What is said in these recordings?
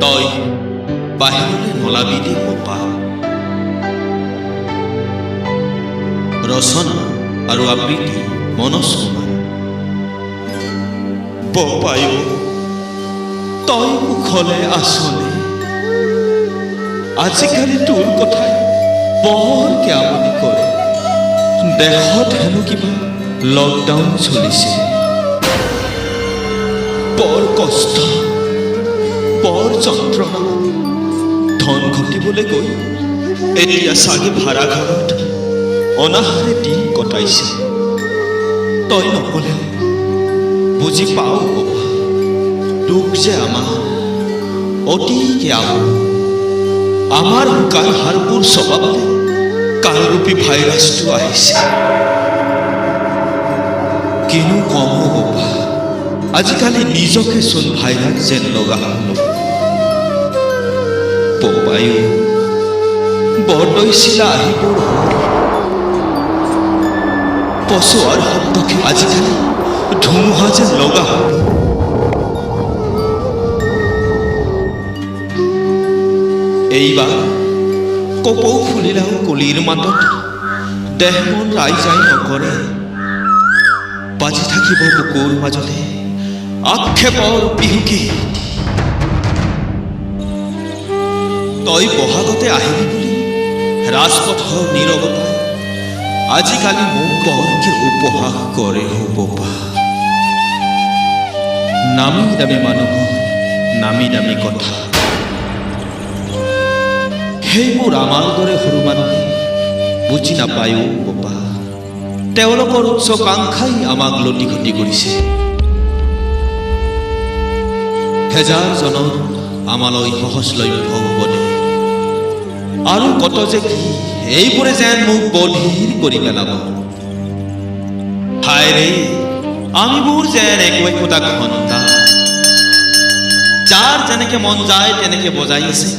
তই বাহিৰলৈ নোলাবি দেই বোপা। ৰচনা আৰু আবৃত্তি মনোজ কুমাৰ। বোপাই, তই কুশলে আছনে? আজিকালি তোৰ কথাই বৰকে আমনি কৰে। দেশত হেনো কিবা লকডাউন চলিছে। বৰ কষ্ট, বৰ যন্ত্ৰণা। ধন ঘটিবলৈ গৈ এতিয়া চাগে ভাড়া ঘৰত অনাহাৰে দিন কটাইছে। তই নকলেও বুজি পাওঁ বোপা, দুখ যে আমাৰ অতিকে আহো। আমাৰ শুকান হাড়বোৰ চবাবলৈ কালৰূপী ভাইৰাছটো আহিছে। কিনো কম বোপা, আজিকালি নিজকে চোন ভাইৰাছ যেন লগা হলো। বোপায়ো, বৰদৈচিলা আহিবৰ হ'ল। পচোৱাৰ শব্দকে আজিকালি ধুমুহা যেন লগা হ'ল। এইবাৰ কপৌ ফুলিলেও কলিৰ মাতত দেহ মন ৰাই জাই নকৰে। বাজি থাকিব বুকুৰ মাজতে আক্ষেপৰ বিহুগীত। তই বহাগতে আহিবি বুলি ৰাজপথৰ নীৰৱতাই আজিকালি মোক বৰকে উপহাস কৰে। হো বোপা, নামী দামী মানুহৰ নামী দামী কথা, সেইবোৰ আমাৰ দৰে সৰু মানুহে বুজি নাপায়ো বোপা। তেওঁলোকৰ উচ্চাকাংক্ষাই আমাক লটি ঘটি কৰিছে। হেজাৰজনৰ আমালৈ সহজলভ্য উপদেশ আৰু কত যে কি, এইবোৰে যেন মোক বধিৰ কৰি পেলাব। হায় ৰে, আমিবোৰ যেন একো একোটা ঘণ্টা, যাৰ যেনেকে মন যায় তেনেকে বজাই আছে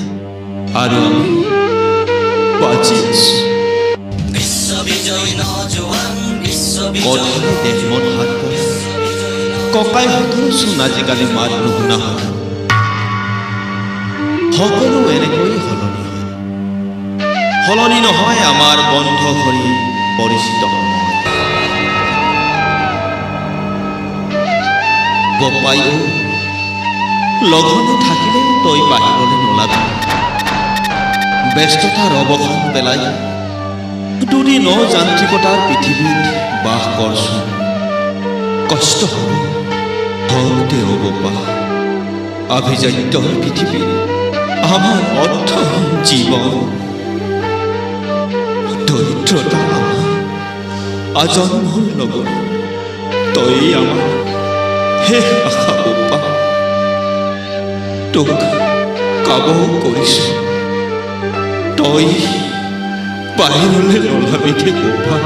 আৰু আমি বাজি আছো। কথাৰে দেহ মন হাত পৰে। ককাইহঁতৰো চোন আজিকালি মাত নুশুনা হ'ল। সকলো এনেকৈ সলনি হয়, সলনি নহয় আমাৰ বন্ধ কৰি পৰিচিত সময়। বোপাই অ, লঘোণে থাকিলেও তই বাহিৰলৈ নোলাবি। ব্যস্ততাৰ অৱসান পেলাই দুদিন অযান্ত্ৰিকতাৰ পৃথিৱীত বাস কৰচোন। কষ্ট হ'ব, হওক দে অ বোপা। আভিজাত্যৰ পৃথিৱীত আমাৰ অৰ্থহীন জীৱন, দৰিদ্ৰতা আমাৰ আজন্মৰ লগত। তয়েই আমাৰ শেষ আশা বোপা। তোক কাবৌ কৰিছো, তই বাহিৰলৈ নোলাবি দে বোপা।